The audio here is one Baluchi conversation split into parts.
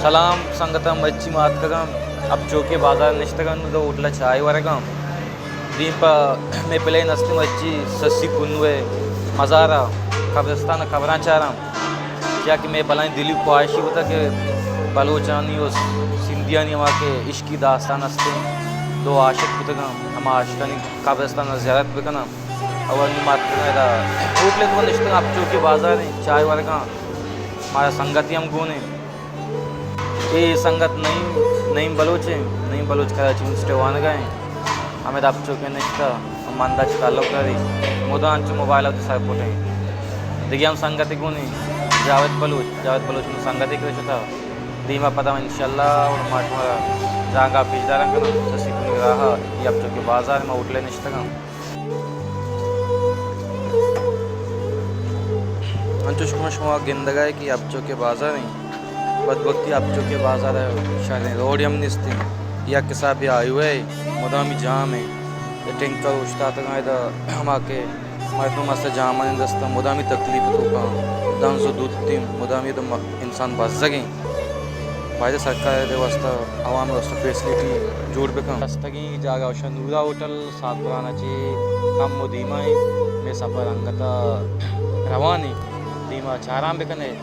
سلام سنگتاں، مرچی ما اتکگاں اپ چوکے بازار نشتگاں، نوں دو ہوٹل ءَ چائے ورگاں۔ دیم پہ مئے پلین است مرچی سسی کنوئے مزارا قبرستان ءَ قبراں چاراں، چیا کہ مئے بلائیں دلی خواہشی بوتا کہ بلوچانی و سندھیانی ہما کہ عشقی داستان استیں، دو عاشق بوتگاں، ہما عاشقانی قبرستان ءَ زیارت بکناں۔ اور نوں ما اتکگاں ادا ہوٹلے تو نشتگاں، اپ چوکے بازاریں، چائے ورگاں، مارا سنگتے ہم گون ایں۔ اے سنگت نعیم، نعیم بلوچ ایں، نعیم بلوچ کراچی یونیورسٹی وانگا ایں۔ ہمے دپ چوکے نشتہ، مندا چہ تعلق داری، مدام انچو موبائل ءَ وتی سر پٹیں۔ دگہ ہم سنگتے گون ایں، جاوید بلوچ، جاوید بلوچ نوں سنگتے کرا شتہ۔ دیما پدا انشاءاللہ اور ما شمارا جاگہ پیش داران کناں، سسی کنی راہ ءَ، اپ چوکے بازار ما ہوٹلے نشتگاں۔ انچوش کہ شما گندگا ئے کہ اپ چوکے بازار ایں، بدبختی اپ چوکے بازار ءَ شریں روڈ ہم نیست ایں، یک حسابے ہائی وے مدامی جام ایں، اے ٹینکر اوشتاتگاں ادا، ہما کہ مردم است جامانی دستا مدامی تکلیف توکاں، دنز و دوتیں، مدامی دم انسان بزگ ایں۔ باید سرکار ءِ واسطہ، عوام ءِ واسطہ فیسلٹی جوڑ بکن۔ رستگیں جاگہ اوشا نورا ہوٹل، ساکران ءَ چہ کم و دیما ایں، مئے سفر انگت ءَ روان ایں، دیما چاران بکن ئے۔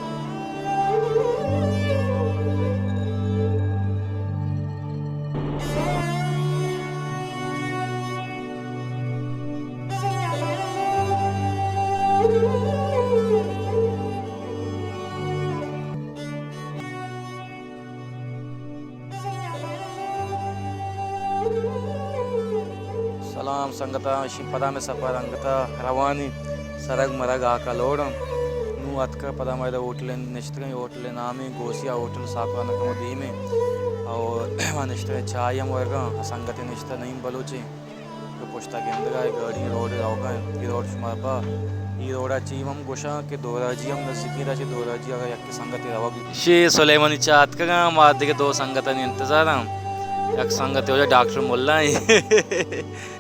سلام سنگتاں، اشی پدا مئے سفر انگتا روانی، سرگ مرگ آکا لوڑاں۔ نوں اتکا پدا ما ادا ہوٹل نشتگیں، ہوٹل نامیں گوسیا ہوٹل ساکران کمو دیمیں۔ اور ما نشتگیں چائے ہم ورگاں، سنگتے نشتہ نعیم بلوچیں۔ کہ پشتا گندگا اے گاڑی روڈ روگا ایں، اے روڈ شما با، اے روڈا چی ہم گوشاں کہ دوراجی ہم نزدیکی، ادا چہ دوراجی اگا یک سنگتے روگ۔ شی سلیمانی چا اتکگاں، ما دگہ دو سنگتانی انتظاراں۔ یک سنگتے واجہ ڈاکٹر ملا ایں۔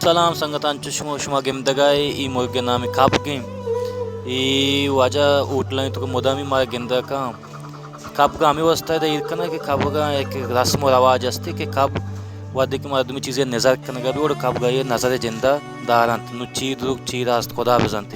سلام سنگتاں، انچو شما، شما گندگا اے، اے مرگ نامی کبگ ایں۔ اے واجہ ہوٹلانی تو مدامی مارا گندگا کاں۔ کبگ ہمے واسطہ ادا ایر کناں کہ کبگ ءَ یک رسم و رواج است کہ کب وھدے کہ مردمے چیزے نظر کنگ ءَ بی، گڑا کبگ ءَ اے نظر ءِ جند ءَ دار انت۔ نوں چی دروگ، چی راست، خدا بزانت۔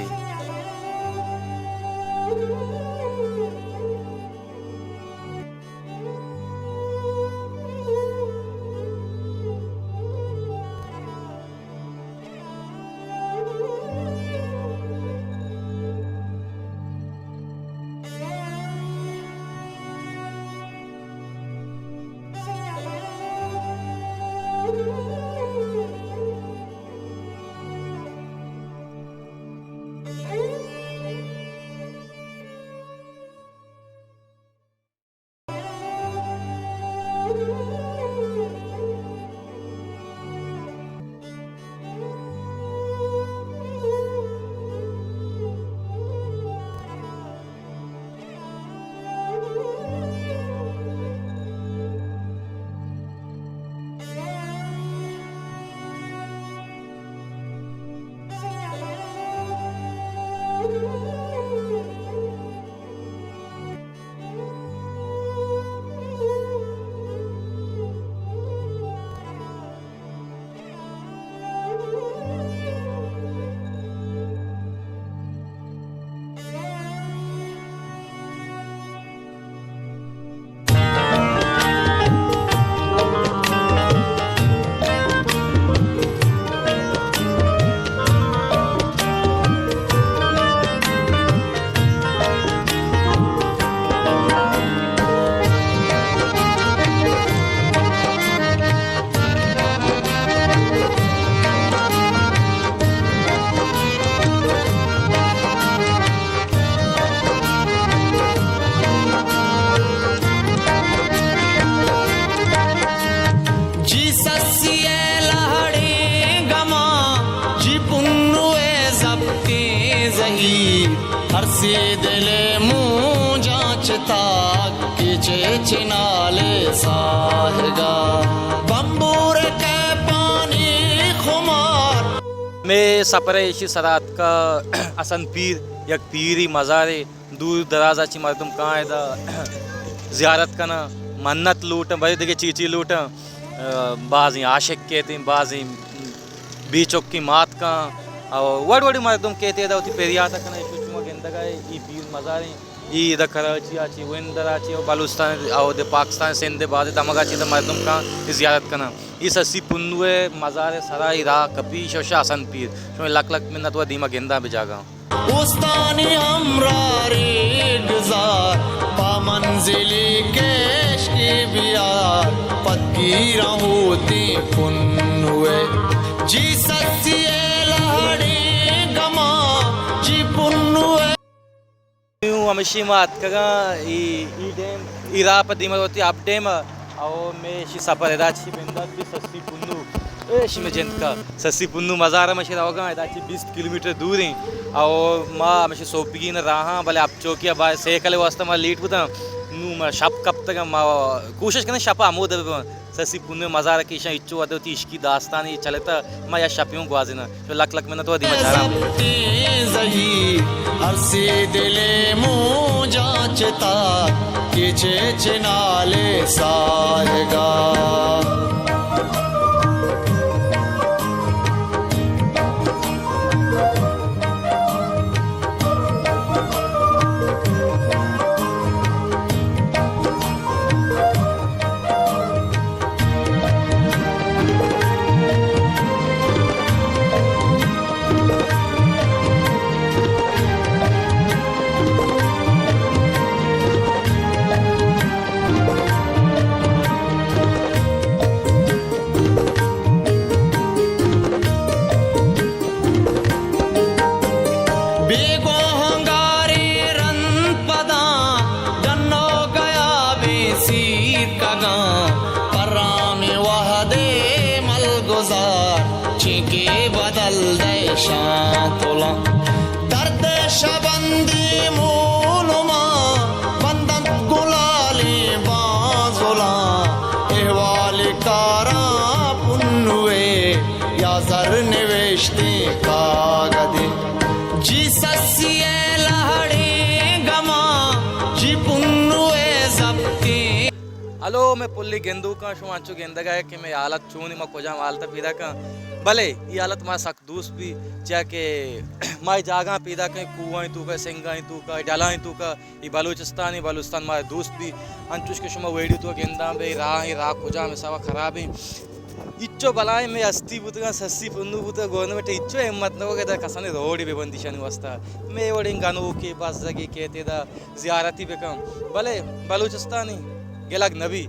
جی سسی ءِ لہڑیں گماں، جی پنو ءِ زپتیں زہیر، ہر سے دل ءِ مونجاں چہ تاک کہ چہ چنال ءِ ساہگا بمبور ءِ کیپانی خمار۔ مئے سپر ءِ ایشی سرا اتکا حسن پیر، یک پیری مزارے، دور دراز ءَ چہ مردم کاں ادا زیارت کناں، منت لوٹاں، بلے دگہ چی چی لوٹاں، آ، بازیں عاشق کیتیں، بازیں بے چکیں مات کاں، او وڑ وڑیں مردم کیتے ادا وتی پریات کناں، ایشو شما گندگا اے، ای پیر مزاریں، ای ادا کراچی آ چی، وندر آ چی، او بلوچستان، او دے پاکستان، سندھ بازیں دمگا چی ادا مردم کاں، ای زیارت کناں۔ ای سسی پنو ء مزار ء سرا ای راہ کپی، شش حسن پیر، شما لک لک منت و دیما گنداں بجاگاں۔ اوستانی ہمراہ ریگزار، پہ منزلی کشکی بیار، پدگیراں ہوتی پنوے، جی سسی ء لہڑی گماں، جی پنوے۔ ہمیشی ما اتکگاں، ای، ای ڈیم، ای راہ پہ دیما ہوتی اپ ڈیم، او میں اشی سفر ادا چی بندات بھی سسی پنو۔ اے شمے جند کا سسی پنو مزار ء مشے روگاں، ادا چی بیست کلومیٹر دور ایں۔ او ما ہمیشہ سوبگین راہاں، بلے اب چوکی اب سیکل واسطہ ما لیٹ بوتاں، نو ما شپ کپتگاں، ما کوشش کنیں شپ ہمود بباں۔ سسی پنو مزار کہ ایشاں اچو ادوتی عشقی داستانی چلتا، ما یا شپیوں گوازیناں۔ تو لک لک منت و دیما چاراں۔ زہی ہر سی دلے مونجاں چتا، کہ چے چنالے ساہگا۔ بیگواہ انگاری رند پداں، ڈنو گیا بے سیر کگاں، پرام وہدے ملگزار، چینکہ بدل دے شاں تولاں۔ درد شبندی مولماں، بندنت گلالیں بانزلاں، احوال کاراں پنوے، یا زر نوشتیں کاگدے۔ جی سسی ء لہڑیں گماں، جی پنو ء زپتیں۔ ہلو، میں پلی گندوکاں، شما انچو گندگا ہے کہ میں حالت چونی، ما کجام حالت پیدا کاں۔ بلے، یہ حالت ما سک دوست بی، چیا کہ ما اے جاگہاں پیدا کئیں، کوہانی توکا، سنگانی توکا، ڈلانی توکا، اے بلوچستان، اے بلوچستان مارا دوست بی۔ انچوش کہ شما ویڈیو تو گنداں بے، راہ، اے راہ کجام حسابا خراب ایں۔ اچو بلائیں میں ہستی بوتگاں، سسی پنو بوتگاں، گورنمنٹ اچو ہمت نہ کو کہ ادا کسانی روڈے بہ بندی شانی واسطہ۔ میں وڑیں گنوکے بزگے کیتے ادا زیارتی بکن۔ بلے بلوچستانی گلگ نبی،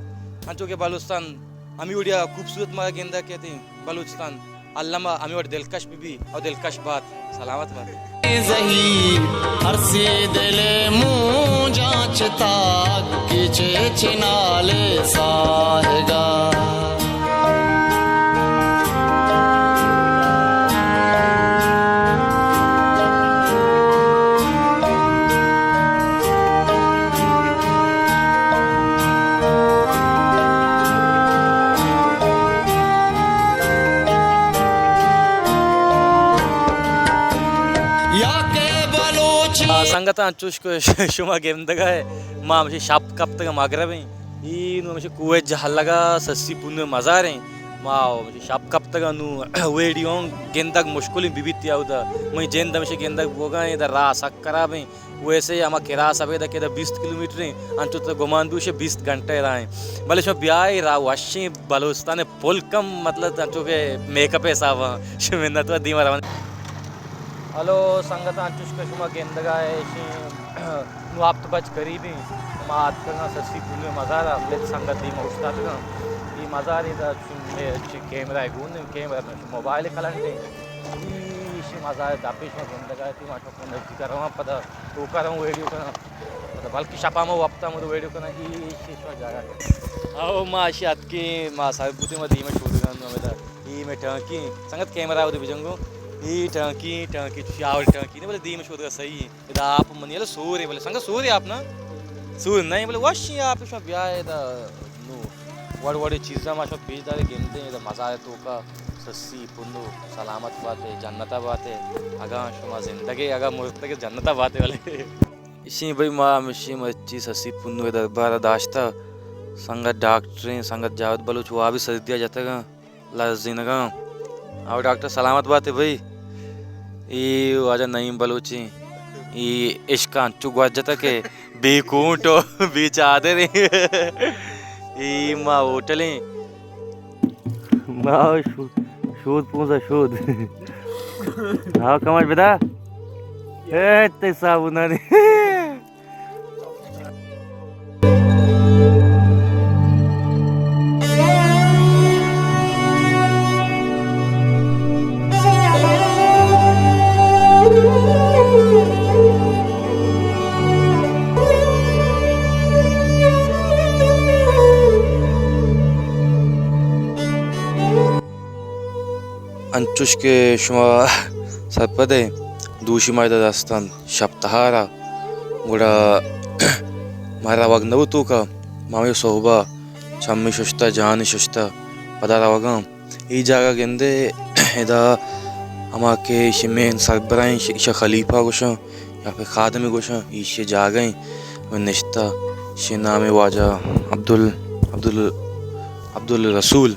انچو کہ بلوچستان ہمی وڑیا خوبصورت مارا گندگ کیتے۔ بلوچستان الما ہمے وڑ دلکش بہ بی اور دلکش بات، سلامت بات۔ زہی ہر سی دل مونجاں چتاگ کہ چے چنال ساہگا۔ آ، سنگتاں، انچوش کہ شما گندگا ہے، ما ہمشی شپ کپتگا مغرب ہیں۔ ای نو ہمشی کوہ جہلگا سسی پنو مزار ہیں۔ ما ہمشی شپ کپتگا نو ویڈیو گندگ مشکل بی بیت یا اودا۔ مئی جند ہمشی گندگ بوگا ہیں، ادا راہ سک خراب ہیں۔ ویسے ہما کراس ابید کہ دا بیست کلومیٹر ہیں، انچو تو گمان بوش بیست گھنٹہ راہ ہیں۔ بلے شما بیائے راہ وشیں بلوچستان پل کم، مطلب، انچو کہ میک اپ حساب ہاں، شما منت و دیما روان۔ ہلو سنگتاں، انچوش کہ شما گندگا ہے، اشیں نو ہفت بج قریب ہیں۔ ما آتکگاں سسی پنو مزارا، بلے سنگت دیما اوشتاتگاں۔ یہ مزار ادا چی کیمرہ گون، کیمرہ موبائل کلنڈ ہیں۔ یہ اشیں مزار دپے شما گندگا ہے، ما نزدیک رواں، پدا توکا رواں ویڈیو کناں، پدا بلکہ شپا ما وپتا مدو ویڈیو کناں، ای، ای شیشہ جاگہ۔ او ما اشی اتکیں، ما سر بوتیں، ما دیما شودگان ہمیدا۔ ای میں ٹانکی، سنگت کیمرہ ودے بجنگو۔ ای ٹانکی، ٹانکی، چی آوری ٹانکی، نہیں بلے دیما شودگا صحیح ہے۔ ادا آپ منی، ہلو سورے بلے، سنگت سورے آپ نا؟ سور نہیں بلے، وشی آپ شما بیائے ادا۔ نو وڑ وڑیں چیزاں ما شما پیش دارے گندیں، ادا مزار توکا سسی پنو سلامت باتے، جنتا باتے، اگاں شما زندگے، اگاں مرتگے جنتا باتے ولے۔ اشیں بھئی ما ہمشی مرچی سسی پنو دربارا داشتا، سنگت ڈاکٹریں، سنگت جاوید بلوچ، وابی سردیا جتگاں، لرزینگاں۔ او ڈاکٹر سلامت باتے بھئی۔ ای واجہ نعیم بلوچیں۔ ای عشق انچو گوجتہ کہ بے کونٹ و بے چادریں۔ ای ما ہوٹلیں۔ ما شو-، شود پونزا شود۔ ہاں، کماش بدا۔ اے تے صابونانی۔ انچوش کہ شما سرپد ئے، دوشی ما ادا دستان شپ تہارا، گڑا ما روگ نہ بوتوکا، ما ہمے صحبا چمی ششتہ، جانی ششتہ، پدا روگاں۔ اے جاگہ گندے، ادا ہما کہ ایشی مین سربراہیں، ایشی، ایشی خلیفہ گوشاں، یا پھر خادم گوشاں، ایشی جاگہ ایں، ہمے نشتہ، ایشی نام واجہ عبدال، عبدال، عبدالرسول۔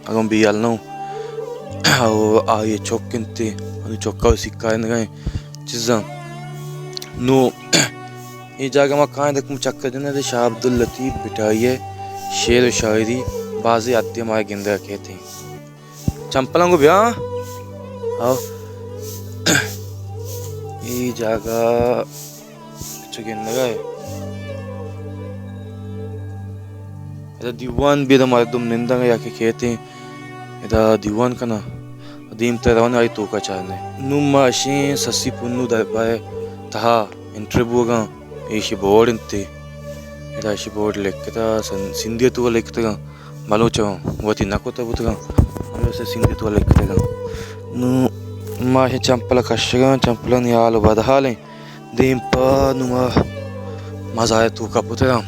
اگاں بیال نہ او آئی چک انت، انو چکا و سکا انگا چیزاں۔ نو اے جاگہ ما کائیں دک چکر جنے دے شاہ عبداللطیف بٹائی ءِ شعر و شاعری بازی حدے ما گندگا کیت۔ چمپلاں گو بیا۔ او اے جاگہ چو گندگا ئے۔ ادا دیوان بی، ادا مردم نندگا یا کہ کیتیں، ادا دیوان کناں، دیم تر روان آئی توکا چارنے۔ نوں ما اشیں سسی پنو دربار تہا انٹر بوگاں، ایشی بورڈ انت۔ ادا اشی بورڈ لکھتا، سن-، سندھی تو لکھتگاں، بلوچاں وتی نہ کتہ بوتگاں، ہمے واسطہ سندھی تو لکھتگاں۔ نوں ما اشیں چمپل کشگاں، چمپلانی حال و بدحالیں۔ دیم پہ نوں ما مزار توکا پتراں۔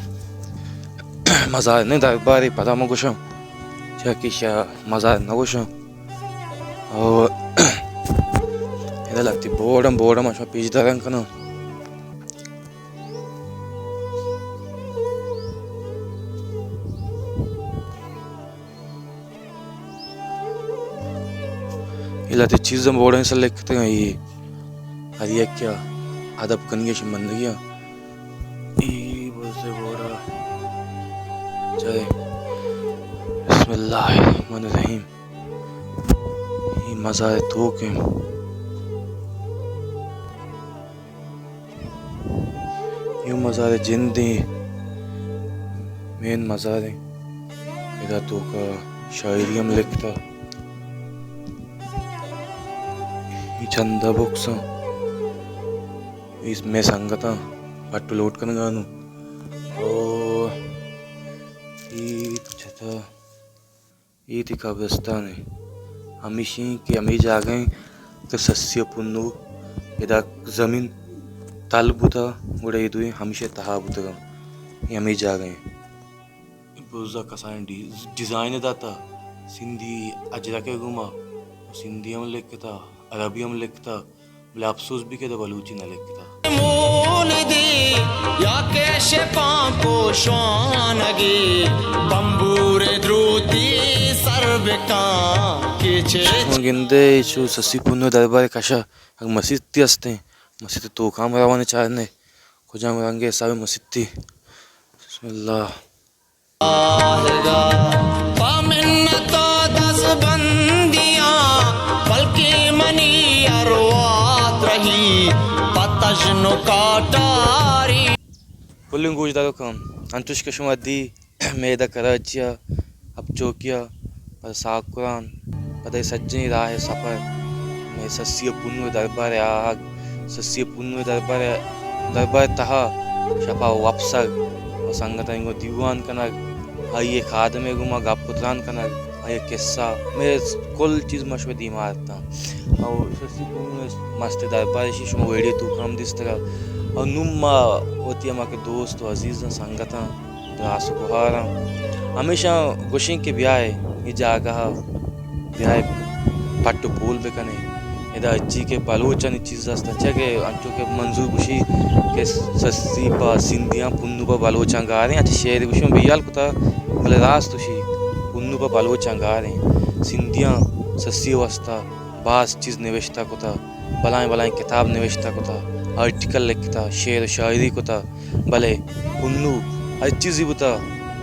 مزار نہ، دربارے پدا ما گوشاں، چیا کہ شا مزار نہ گوشاں۔ او ادا لہتے بورڈاں، بورڈاں ما شما پیش داران کناں۔ اے لہتے چیزاں بورڈانی سر لکھتگاں، اے ہر یکے ءَ ادب کنگی ءَ شمندگی ءَ۔ اے بزے بورڈ ءَ چارے۔ بسم اللہ الرحمن الرحیم۔ اے مزار توک ایں۔ اے مزار جندیں، مین مزاریں۔ ادا توکا شاعری ہم لکھتا۔ اے چندہ بکساں۔ اے مئے سنگتاں پٹ لوٹ کنگا نوں۔ او اے چتا۔ اے تئی قبرستان ایں۔ ہمیش ایں کہ ہمے جاگہ ایں کہ سسی ءُ پنو ادا زمین تل بوتا، گڑا اے دوئیں ہمیش ءِ تہا بوتگاں۔ اے ہمے جاگہ ایں۔ بزاں کسانیں ڈی-، ڈیزائن داتا، سندھی اجرک ءِ گوما، سندھی ہم لکھتا، عربی ہم لکھتا۔ بلے افسوس بی کہ ادا بلوچی نہ لکھتا۔ مولدی یا کہ شپاں پوشوانگی، بمبور دروتی سر بکاں کہ چے۔ شما گندے چو سسی پنو دربار کشا یک مسیتی ہستیں، مسیت توکا ہم روان چارنے، کجام رنگ حساب مسیتی۔ بسم اللہ۔ آہگا پہ منت ءُ دزبندیاں، بلکیں منی ارواہ رہی پہ تژن ءُ کاٹاری۔ پلیں گوشداروکاں، انچوش کہ شما دی، مئے ادا کراچی ءَ، ہپچوکی ءَ، پدا ساکران، پدا اے سجہیں راہ ءِ سپر، مئے سسی ءُ پنو ءِ دربار ءِ آہگ، سسی ءُ پنو ءِ دربار ءِ، دربار ءِ تہا شپ ءَ وپسگ ءُ سنگتانی گوں دیوان کنگ، آئی ءِ خادم ءِ گوما گپ ءُ تران کنگ، آئی ءِ قصہ، مئے کل چیز ما شمئے دیما آرتاں۔ او سسی پنو ءِ مست دربار ایشی، شما ویڈیو توکا ہم دیستگ ءَ۔ او نوں ما وتی ہما کہ دوست ءُ عزیزاں، سنگتاں، راس ءُ گہاراں ہمیشاں گوشیں کہ بیائے اے جاگہ ءَ بیائے، پٹ ءُ پول بکنیں، ادا ہچی کہ بلوچانی چیز است، چہ کہ انچو کہ منظور گوشی کہ سسی پہ سندھیاں، پنو پہ بلوچاں گاریں، اچ شعر گوشی بیال کتا، بلے راست گوشی، پنو پہ بلوچاں گاریں، سندھیاں سسی واسطہ باز چیز نوشتہ کتا، بلائیں بلائیں کتاب نوشتہ کتا، آرٹیکل لکھتا، شعر و شاعری کتا، بلے پنو ہر چیزی بوتا،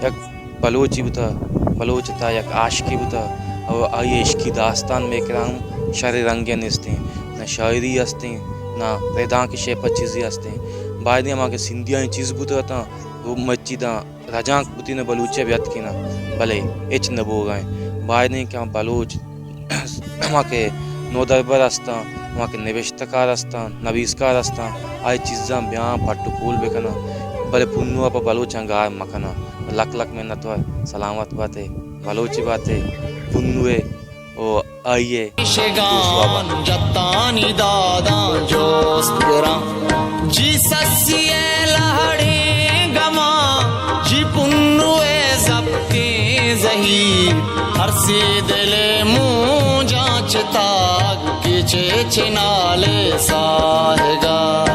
یک بلوچی بوتا، بلوچ تا یک عاشقی بوتا، او آئی عشقی داستان مئے کرا ہم شر رنگے نیستیں، نہ شاعری ہستیں، نہ ردانک شے پہ چیزی ہستیں۔ بایدیں ہما کہ سندھیانی چیز بوتا تاں، وہ مچی داں رجانک بوتی نہ بلوچی بیت کینا، بلے ہچ نہ بوگا ہیں۔ بایدیں کہ ہم بلوچ ہما کہ نودربر ہستاں، ہما کہ نبشتہ کار ہستاں، نبیسکار ہستاں، آئی چیزاں بیاں پٹ و پول بکناں، بلے پنو ء پہ بلوچاں گار مکناں۔ لک لک منت وار، سلامت باتے، بلوچی باتے، پنو ء و آئی ء دوست واباں۔ جتانی داداں جوست گراں، جی سسی ء لہڑیں گماں، جی پنو ء زپتیں زہیر، ہر سی دل ء مونجاں چتاگ کہ چے چنال ء ساہگا۔